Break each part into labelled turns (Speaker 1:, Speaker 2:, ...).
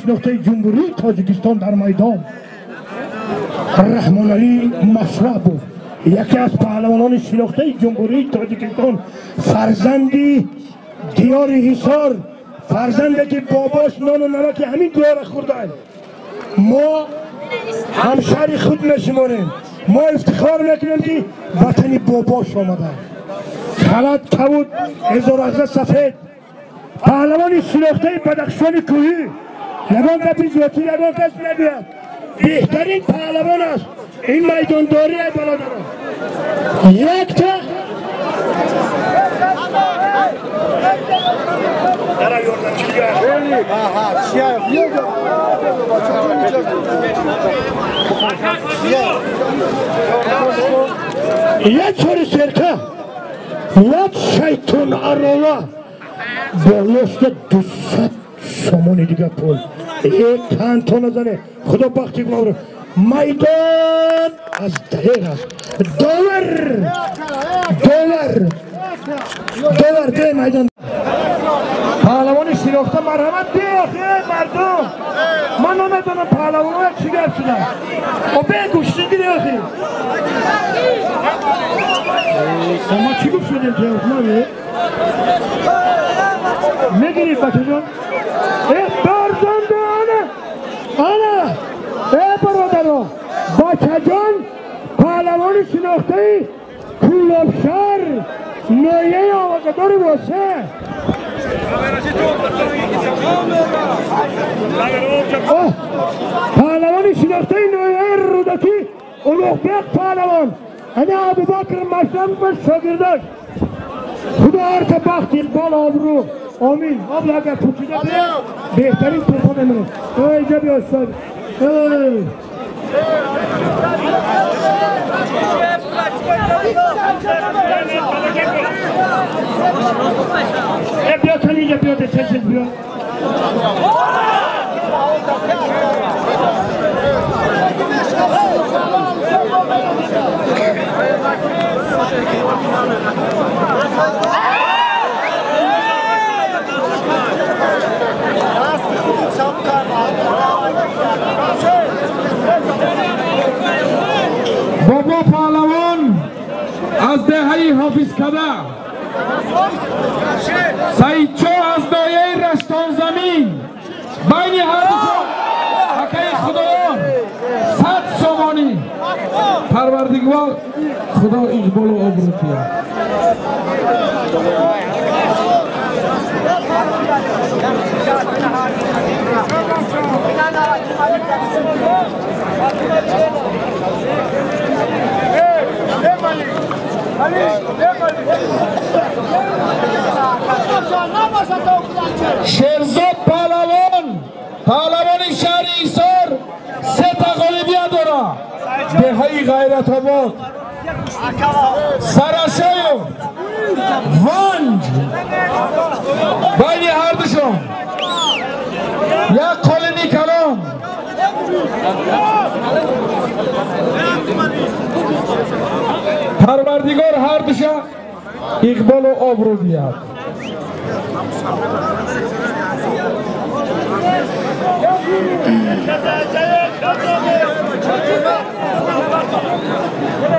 Speaker 1: шинохтаи Ҷумҳурии Тоҷикистон дар майдон Раҳмоналӣ Машрабов, яке аз паҳлавонони шинохтаи Ҷумҳурии Тоҷикистон, фарзанди диёри Ҳисор, фарзанде ки бобош нону намаки ҳамин диёра хӯрдааст. Мо ҳамшаҳри худ мешуморем, мо ифтихор мекунем ки ватани бобош омадааст. Халат кабуд, эзораза сафед, паҳлавони шинохтаи Бадахшони кӯҳӣ. Ягон гапи зиёдтӣ ягон кас нагӯяд, беҳтарин паҳлавон аст ин майдондорӣ. Ай бародарон, якта як чори серка, як шайтон арола болошта 200 сомони дига пул. Танто назане, худо бахти гумавро. Майдон аз далер аст. Довар, довар, довар, де майдон. Паҳлавони шинохта, марҳамат, биёхе мардум. Ман намедонам паҳлавоно чӣ гап шуда. О бе гӯштин гири охи. Ма чӣ гуфт шудем телефон? Мегирӣ бачаҷон? Э барзанда ана! Ана! Э бародаро! Бачаҷон паҳлавони шинохтаи Кӯлобшаҳр, ноҳияи овозадори Восе. Паҳлавони шинохтаи ноҳияи Рӯдакӣ Улуғбек паҳлавон. Ана Абубакр Машрабов шогирдаш. Худо ҳарта бахт, иқбол, обрӯ. Омин. Обла агар пучида беҳтарин тӯҳфа мемонад. Эй ҷа биё устод. Эй. Биё каниҷа биё, тез биё.
Speaker 2: Бобо паҳлавон аз деҳаи Ҳофизкада, Саидчо аз ноҳияи Раштонзамин. Байни ҳардушон акаи Худоёр 100 сомонӣ. Парвардигор Худо иқболу обрӯ диҳад. Шерзод паҳлавон, паҳлавони шаҳри Ҳисор, сета ғолибият дорад. Деҳаи Ғайратобод, Сарашоев, Ванҷ. Байни ҳардушон як қолини калон. Парвардигор ҳардуша иқболу обрӯ диҳад.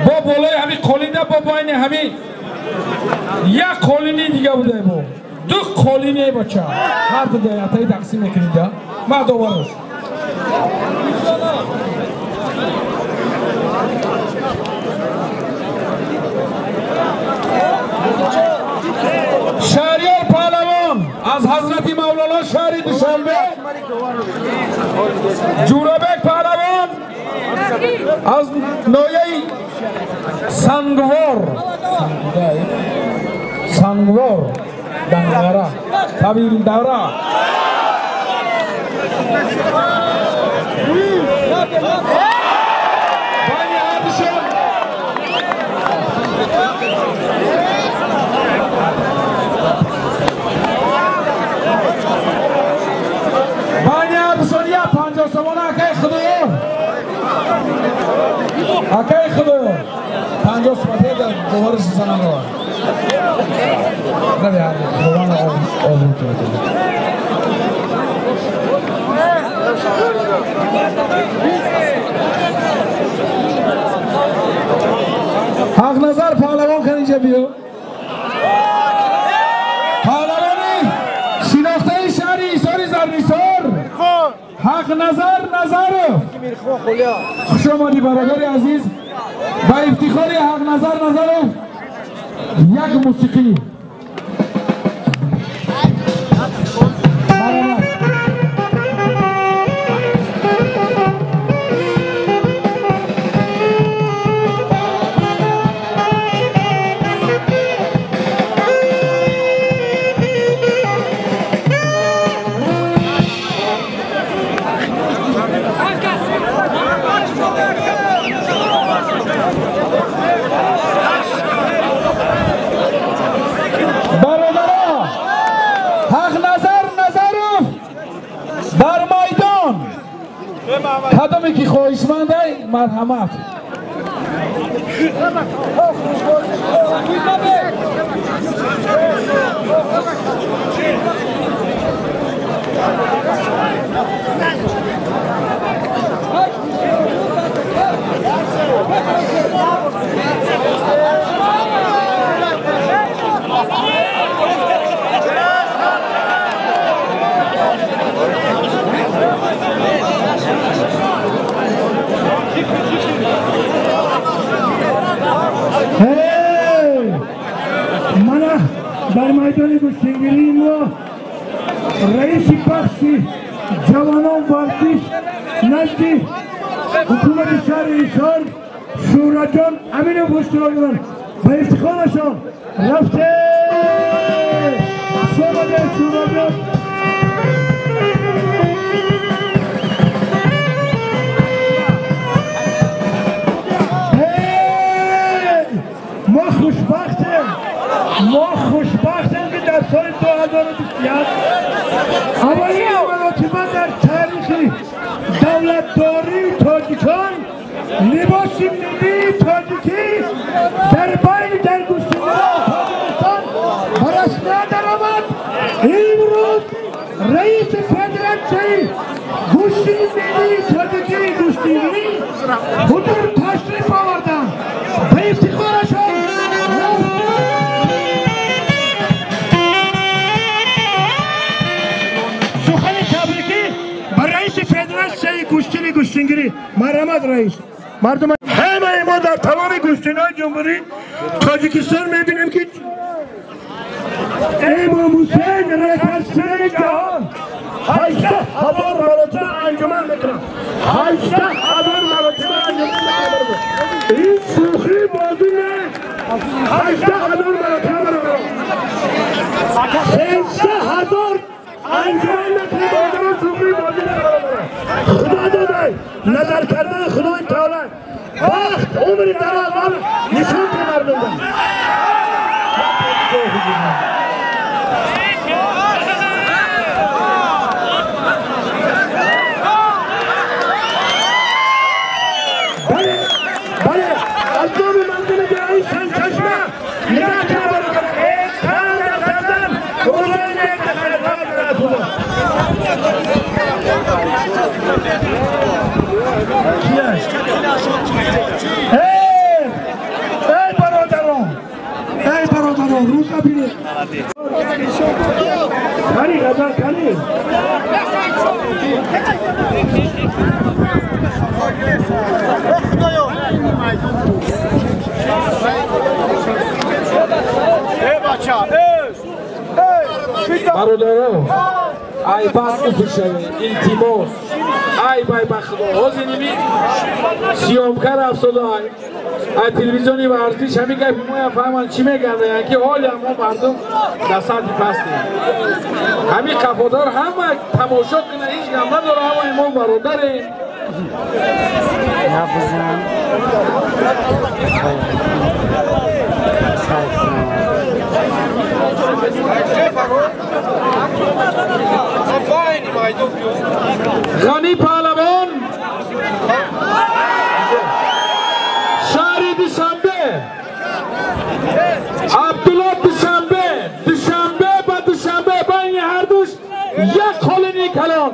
Speaker 2: Бо болои ҳамин қолина, бо байни ҳамин як қолини дига будаем, мо ду қолине бача ҳар ду даятаи тақсим мекунем да ма доварош. Шаҳриёр паҳлавон аз Ҳазрати Мавлоно шаҳри Душанбе, Ҷӯрабек паҳлавон аз ноҳияи Сангвор, Сангвор, Дангара, Тавилдара. Байни ҳардушон байни ҳардушон як 50 сомона. Акаи Худоёр, акаи Худоёр 50 сомона довариш занам ро. Рави ҳар Худованд обрӯ диҳад. Ҳақназар паҳлавон кан инҷа биё. Паҳлавони шинохтаи шаҳри Ҳисори Зарнисор Ҳақназар Назаров. Хуш омадӣ бародари азиз. Ба ифтихори Ҳақназар Назаров як мусиқӣ. Кадоме ки хоҳишмандай марҳамат.
Speaker 1: Мана дар майдони гӯштингирии мо раиси бахши ҷавонон варзиш назди ҳукумати шаҳри Ҳисор Шӯраҷон Аминов иштирок доранд. Ба ифтихорашон рафте шомаде Шӯраҷон. Мо хушбахтем, мо хушбахтем ки дар соли 2021 аввалин маротиба дар таърихи давлатдории тоҷикон либоси миллии тоҷикӣ дар байни даргӯштингирони Тоҷикистон ба расмият даромад. Имрӯз раиси федератсияи гӯштии миллии тоҷикии гӯштингирӣ ҳузур ташриф оварданд. Ба ифтихорашон сухани табрикӣ ба раиси федератсияи гӯштини гӯштингирӣ. Марҳамат раис. Мардум ҳамаи мо дар тамоми гӯштинҳои ҷумҳурии Тоҷикистон мебинем ки Имом Ҳусейн рекордсмени ҷаҳон 18,000 маротиба анҷуман мекунад. 18,000 маротиба анҷуман мекунад. Ин шӯхӣ бозӣ не. 18,000 маротиба бародарон. 13,000 анҷуман мекунад бародарон. Шӯхӣ бозӣ не бародарон. Худо додай назар кардани Худои Таоло вақт умри дароз нишон ба мардум дод. Бале, аз номи мардуми деҳаи Санчашма нигоҳ кунед бародарон. Кардам Эй бародарон, эй бародарон, рӯза бинед. Кани ғазал кани.
Speaker 2: Бародарон, ай бас уфишавед, илтимос. Ай бай ба худо. Ҳозир ними съёмка рафтода ай телевизиони варзиш ҳамин гапи моя фаҳманд чӣ мегардаянд ки ҳоле мо мардум дар сатҳи пастем. Ҳамин қафодар ҳама тамошо кунад, ҳеҷ гап надора, ҳамаи мо бародарем. Ғанӣ Паҳлавон, шаҳри Душанбе, Абдулло Душанбе, Душанбе ба Душанбе, байни ҳардуш як қолини калон.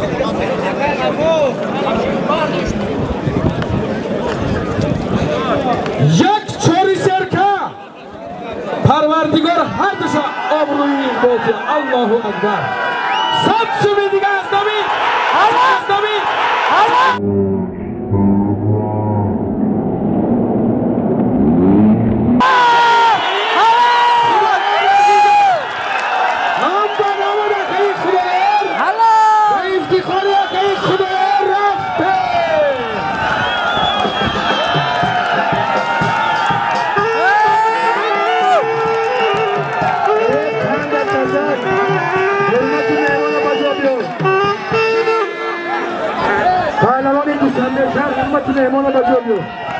Speaker 2: Як чори серка Парвардигор ҳар душа обрӯи иқболти. Аллоҳу акбар. 100 суми дига аз номи аз номи
Speaker 1: مهمان را بجا بیار.